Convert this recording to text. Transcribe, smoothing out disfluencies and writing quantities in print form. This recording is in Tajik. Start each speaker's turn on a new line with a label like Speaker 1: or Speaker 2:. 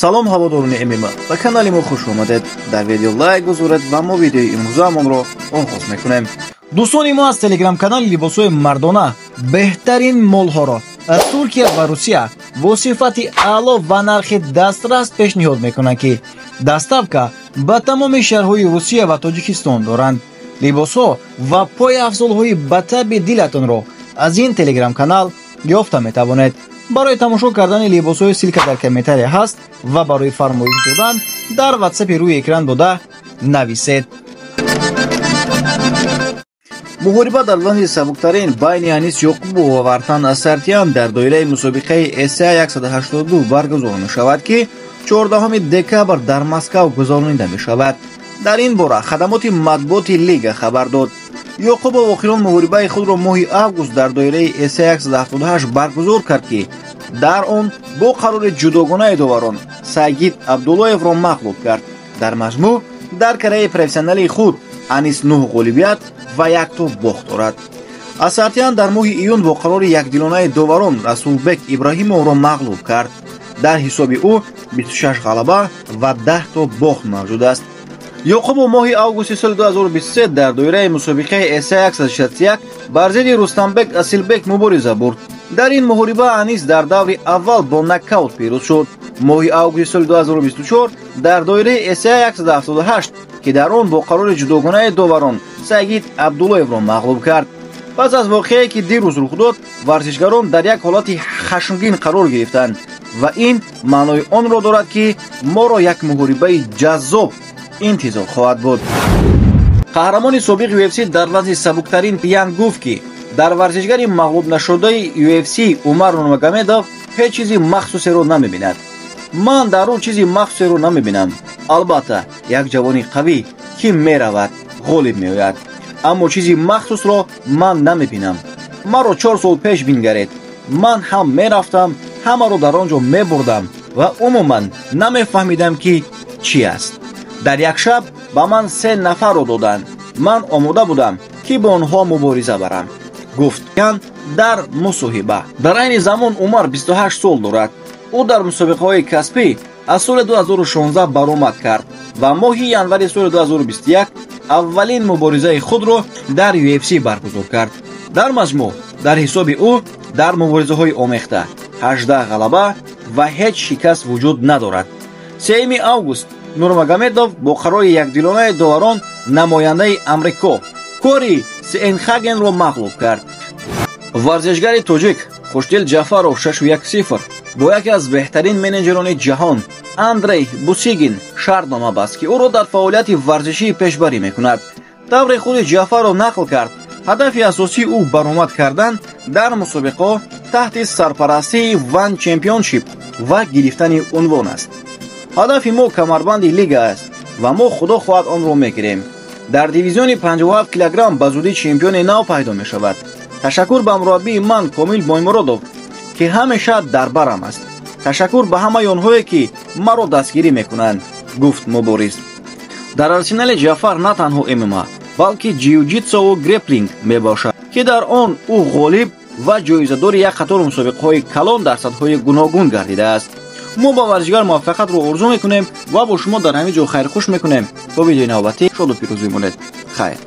Speaker 1: Салом ҳаводорони ММА, ба канали мо хуш омадед. Дар видео лайк гузоред ва мо видеои имрӯзаамонро оғоз мекунем.
Speaker 2: Дӯстони мо аз телеграм-канали либосҳои мардона беҳтарин молҳоро аз Туркия ва Русия бо сифати аъло ва нархи дастрас пешниҳод мекунанд, ки доставка ба тамоми шаҳрҳои Русия ва Тоҷикистон доранд. Либосҳо ва пойафзолҳои ба таби дилатонро аз ин телеграм-канал ёфта метавонед. Барои тамошо кардани либосҳои ссылка дар комментария ҳаст ва барои фармоиш додан дар ватсапи рӯи экран дода нависед.
Speaker 1: Муҳориба дар вазни сабуктарин байни Анис Ёқубов ва Вартан Асартиян дар доираи мусобиқаи СА 182 баргузор мешавад, ки 14 декабр дар Москав гузаронида мешавад. Дар ин бора хадамоти матбуоти лига хабар дод. Ёқубов охирон муҳорибаи худро моҳи август дар доираи СА 178 баргузор кард, ки дар он бо қарори ҷудогонаи доварон Сайгид Абдуллоевро мағлуб кард. Дар маҷмӯъ дар карьераи профессионалии худ Анис 9 ғолибият ва 1 то бохт дорад. Асартиян дар моҳи июн бо қарори якдилонаи доварон Расулбек Ибраҳимовро мағлуб кард. Дар ҳисоби ӯ 26 ғалаба ва 10 то бохт мавҷуд аст. Ёқубов моҳи августи соли 2023 дар доираи мусобиқаи СА 161 бар зидди Рустамбек Асилбек мубориза бурд. Дар ин муҳориба Анис дар даври аввал бо нокаут пирӯз шуд. Моҳи августи соли 2024 дар доираи СА 178, ки дар он бо қарори ҷудогонаи доварон Сайгид Абдуллоевро мағлуб кард. Пас аз воқеае, ки дирӯз рух дод, варзишгарон дар як ҳолати хашмгин қарор гирифтанд ва ин маънои онро дорад, ки моро як муҳорибаи ҷаззоб интизор хоҳад буд. Қаҳрамони собиқи UFC дар вазни сабуктарин Ян гуфт, ки дар варзишгари мағлуб нашудаи UFC Умар Нурмагомедов ҳеҷ чизи махсусеро намебинад. Ман дар ӯ чизи махсусеро намебинам. Албатта, як ҷавони қавӣ, ки меравад, ғолиб меояд. Аммо чизи махсусро ман намебинам. Маро 4 сол пеш бингаред. Ман ҳам мерафтам, ҳамаро дар он ҷо мебурдам ва умуман намефаҳмидам, ки чӣ аст. Дар як шаб ба ман 3 нафарро доданд. Ман омода будам, ки бо онҳо мубориза барам, гуфт Ян дар мусоҳиба. Дар айни замон Умар 28 сол дорад. Ӯ дар мусобиқаҳои касбӣ аз соли 2016 баромад кард ва моҳи январи соли 2021 аввалин муборизаи худро дар UFC баргузор кард. Дар маҷмӯъ дар ҳисоби ӯ дар муборизаҳои омехта 18 ғалаба ва ҳеҷ шикаст вуҷуд надорад. 3 август Нурмагомедов бо қарори якдилонаи доварон намояндаи Амрико Кори Сенхагенро мағлуб кард. Варзишгари тоҷик Хушдил Ҷафаров 6-1-0 бо яке аз беҳтарин менеҷерони ҷаҳон Андрей Бусигин шартнома баст, ки ӯро дар фаъолияти варзишӣ пешбарӣ мекунад. Тавре худи Ҷафаров нақл кард, ҳадафи асосии ӯ баромад кардан дар мусобиқаҳо таҳти сарпарастии One Championship ва гирифтани унвон аст. Ҳадафи мо камарбанди лига аст ва мо худо хоҳад онро мегирем. Дар дивизиони 57 килограмм ба зудӣ чемпиони нав пайдо мешавад. Ташаккур ба мураббии ман Комил Боймуродов, ки ҳамеша дар барам аст. Ташаккур ба ҳамаи онҳое, ки маро дастгирӣ мекунанд, гуфт мубориз. Дар арсенали Ҷафар на танҳо ММА, балки ҷиу-ҷитсову греплинг мебошад, ки дар он ӯ ғолиб ва ҷоизадори як қатор мусобиқаҳои калон дар сатҳҳои гуногун гардидааст. Мо ба варзишгар муваффақиятро орзу мекунем ва бо шумо дар ҳамин ҷо хайрхуш мекунем. То видеои навбатӣ шоду пирӯз бимонед. Хайр.